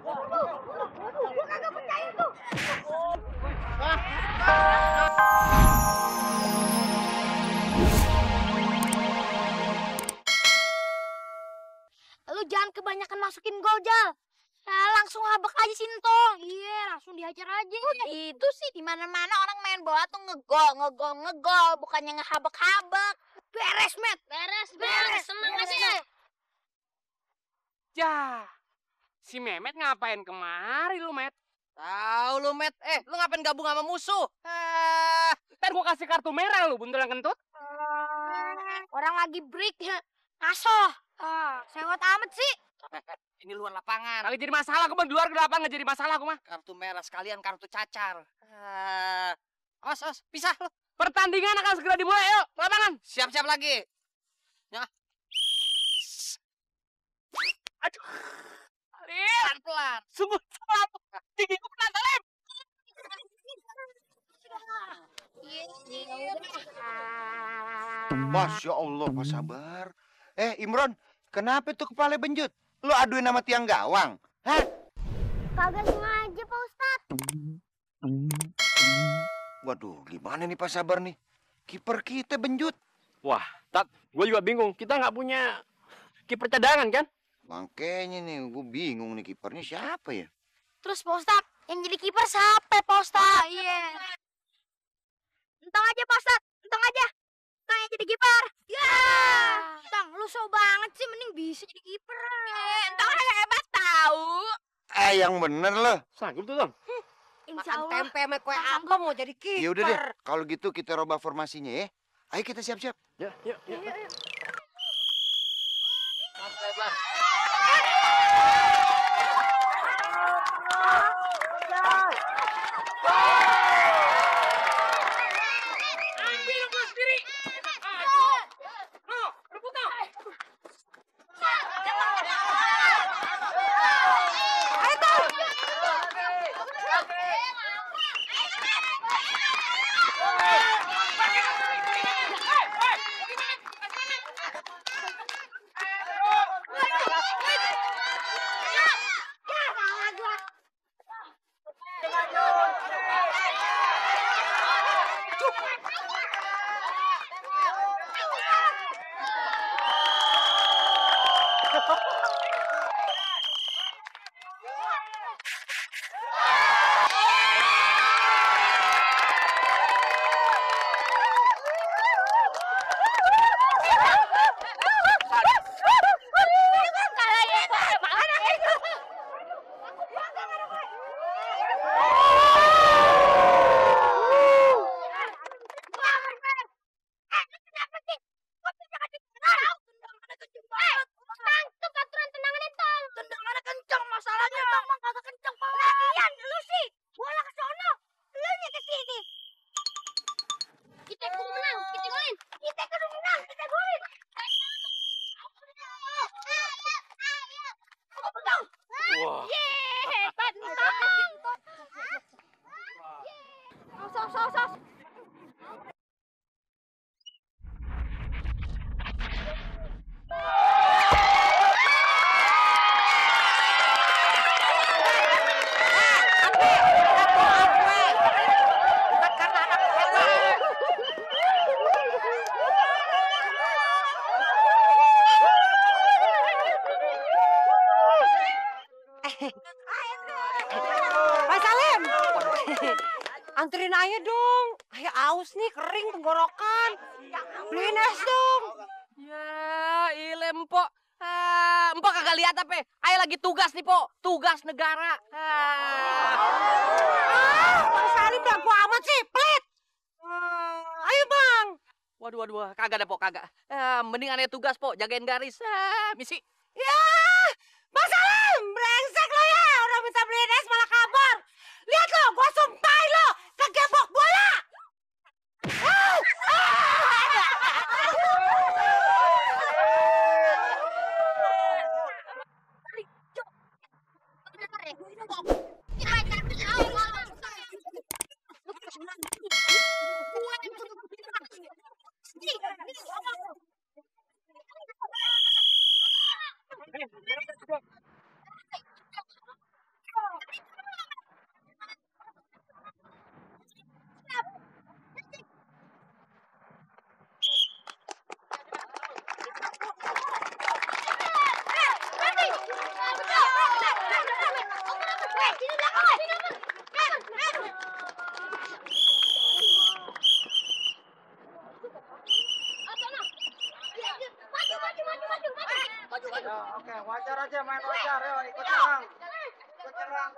Gua kagak percaya tuh. Lu jangan kebanyakan masukin gol, Jal. Langsung habak aja Sintong. Iya, langsung dihajar aja. Itu sih di mana-mana orang main bola tuh ngegol, bukannya ngehabak-habak. Beres, Met. Beres. Seneng aja. Yah, si Mehmet ngapain kemari lu, Met? Tahu lu, Met. Lu ngapain gabung sama musuh? Ntar gua kasih kartu merah lu, buntul yang kentut. Orang lagi break. Ngaso. Sewot amat sih. Ini luar lapangan. Kagak jadi masalah, gua mah di luar ke lapangan nggak jadi masalah gua mah. Kartu merah sekalian kartu cacar. Awas, pisah lu. Pertandingan akan segera dimulai, yuk, ke lapangan. Siap-siap lagi. Ya. Aduh. Alif, Pelan-pelan. sungguh salah. Gigi gua kena Alif. Masya Allah, Pak Sabar. Imron, kenapa tuh kepala benjut? Lu aduin sama tiang gawang? Hah? Kagak sengaja, Pak Ustadz. Waduh, gimana nih Pak Sabar nih? Kiper kita benjut. Wah, Tat, gua juga bingung. Kita nggak punya kiper cadangan kan? Makanya nih, gue bingung nih kipernya siapa ya? Terus Pak Ustadz, yang jadi kiper siapa, Pak Ustadz? Iya. Entang aja, Pak Ustadz. Entang aja. Entang yang jadi kiper. Ya. Entang, lu so banget sih. Mending bisa jadi kiper. Entah orang hebat tahu. Yang bener loh. Sanggup tuh, Tom. Insya Makan Allah. tempe sama kue ambong mau jadi kiper. Ya udah deh, kalau gitu kita robah formasinya ya. Ayo kita siap-siap. Ya, yuk. Ambil gua sendiri. Rebut dong. Wah. Pak Salim. Anterin aja dong. Ayo aus nih, kering tenggorokan. Beliin es dong. Ya, ile Mpok. Mpok kagak lihat apa? Ayo lagi tugas nih, Pok. Tugas negara. Bang Salim belagu amat sih, pelit. Ayo Bang. Waduh, kagak ada, Pok, kagak. Mending aneh tugas, Pok, jagain garis. Misi. Ya, Bang Salim, brengsek lo ya. Udah minta beliin es malah kabur. Lihat lo, gua sumpahin lo. Kegebok bola. Sini belakang, Oke, wajar aja, main wajar. Yo, ikut serang. Ikut serang.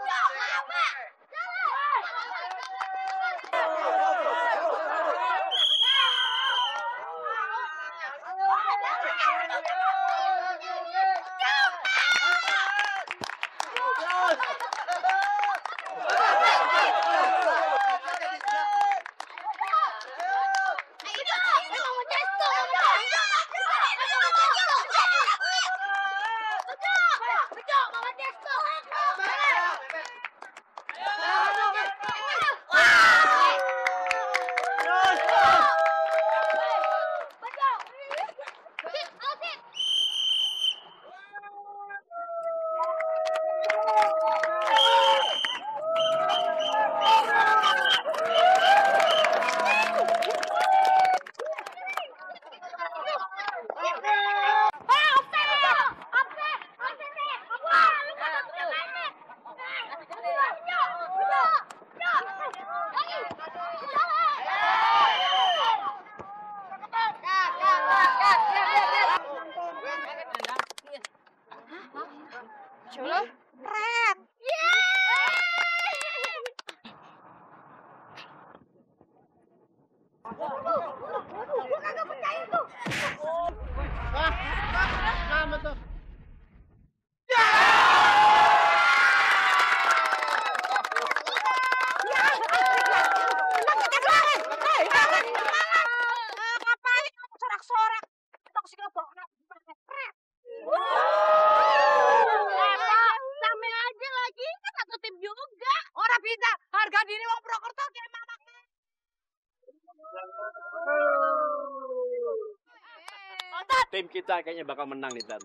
Tim kita kayaknya bakal menang nih, Tan.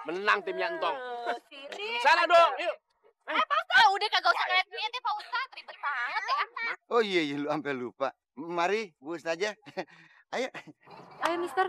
Menang timnya Entong. Salah dong, yuk. Udah kagak usah ngeliat-ngeliat ya Pak Ustadz, ribet banget ya. Oh iya, lu sampai lupa. Mari, Bu Ustazah. Ayo. Ayo, Mister.